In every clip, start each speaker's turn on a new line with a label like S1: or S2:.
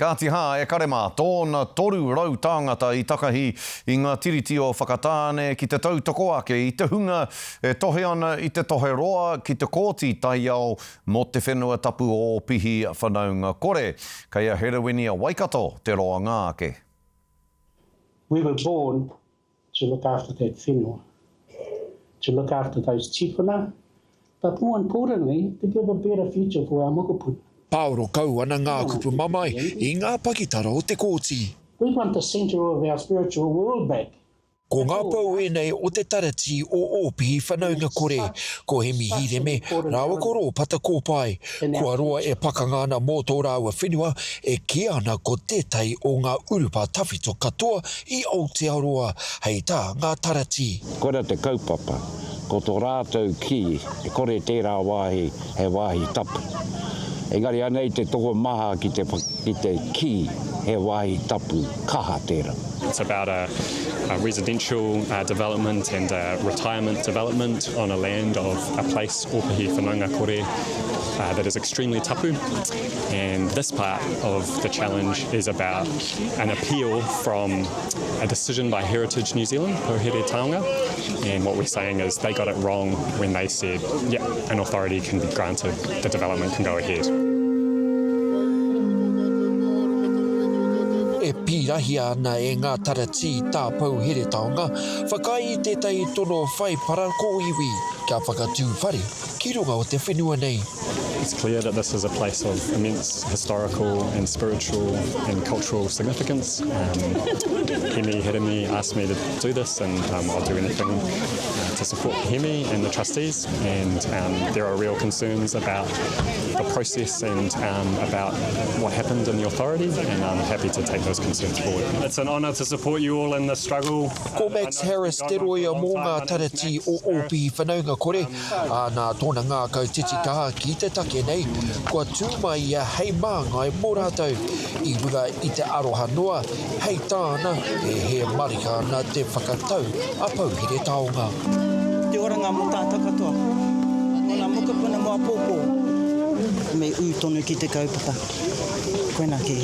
S1: Kāti hā, e kare mā, tōna 300 tāngata i takahi i ngā tiriti o Whakatāne ki te tautoko ake i te hunga e tohe ana i te tohe roa ki te Kōti Taiao mō te whenua tapu o Ōpihi whanaunga kore. Kei a Herewini a Waikato te roanga ake.
S2: We were born to look after that whenua, to look after those tipuna, but more importantly, to give a better future for our mokopuna.
S3: Pāoro kau ana ngā kupu mamae i ngā pakitara o te kōti.
S2: We want the centre of our spiritual world back.
S3: Ko ngā pou ēnei o te taratī o Ōpihi whanaunga kore, ko Hemi Hīreme rāua ko Rōpata Kōpae. Kua roa e pakanga ana mō tō rāua whenua, e kīia ana ko tētahi o ngā urupā tawhito katoa I Aotearoa, hei tā ngā taratī.
S4: Koira te kaupapa, ko to rātou kī, e kore tērā wāhi he wāhi tapu. Engari anei te tokomaha ki te, ki te kī he wāhi tapu kaha tērā.
S5: It's about a a residential development and a retirement development on a land of a place, Ōpihi Whanaunga Kore, that is extremely tapu and this part of the challenge is about an appeal from a decision by Heritage New Zealand, Pouhere Taonga, and what we're saying is they got it wrong when they said, yeah, an authority can be granted, the development can go ahead.
S3: E pīrahia ana e ngā taratī tā Pouhere Taonga whakaae i tētahi tono whai para kōiwi kia whakatū whare ki runga o te whenua nei.
S5: It's clear that this is a place of immense historical and spiritual and cultural significance. Um, Hemi Hiremi asked me to do this and um, I'll do anything uh, to support Hemi and the trustees and um, there are real concerns about the process and um, about what happened in the authority and I'm happy to take those concerns forward. It's an honour to support you all in this struggle.
S3: Ko Max Harris te roia mō ngā taratī o Ōpihi Whanaunga Kore, ā, nā tōna ngākau titikaha ki te take nei, kua tū mai ia hei māngai mō rātou. I runga i te aroha noa, hei tāna, e hē marika ana te whakatau a Pouhere Taonga.
S6: Te oranga mō tātou katoa, mō ngā mokopuna mō āpōpō. Me ū tonu ki te kaupapa. Koina kē,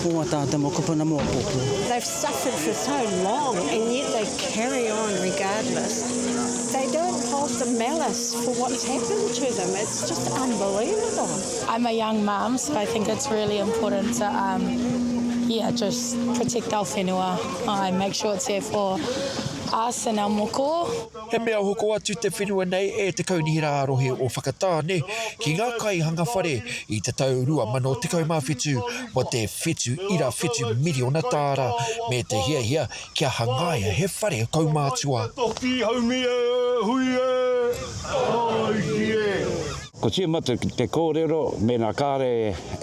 S6: mō ā tātou mokopuna mō āpōpō.
S7: They've suffered for so long and yet they carry on regardless. They don't hold the malice for what's happened to them. It's just unbelievable.
S8: I'm a young mum, so I think it's really important to um, yeah, just protect our whenua, uh, make sure it's there for us and our moko.
S3: He mea hoko atu te whenua nei e te Kaunihera ā-Rohe o Whakatāne ki ngā kaihanga whare i te tau 2017 mō te 7.7 miriona tāra me te hiahia Kia hangaia he whare kaumātua.
S4: Ko tīmata te kōrero mēnā kāre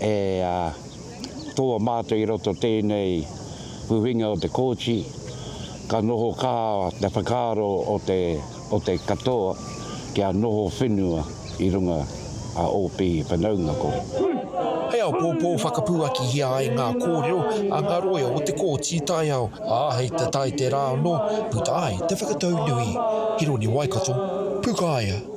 S4: e toa mātou i roto tēnei huihuinga o te kōti, ka noho kaha te whakaaro o te o te katoa kia noho whenua i runga a Ōpihi whanaunga kore.
S3: Hei āpōpō whakapuakihia ai ngā kōrero a ngā roia o te Kōti Taiao, ā, hei te tae te rā anō puta ai te whakatau nui. Hironi Waikato, Pukaia.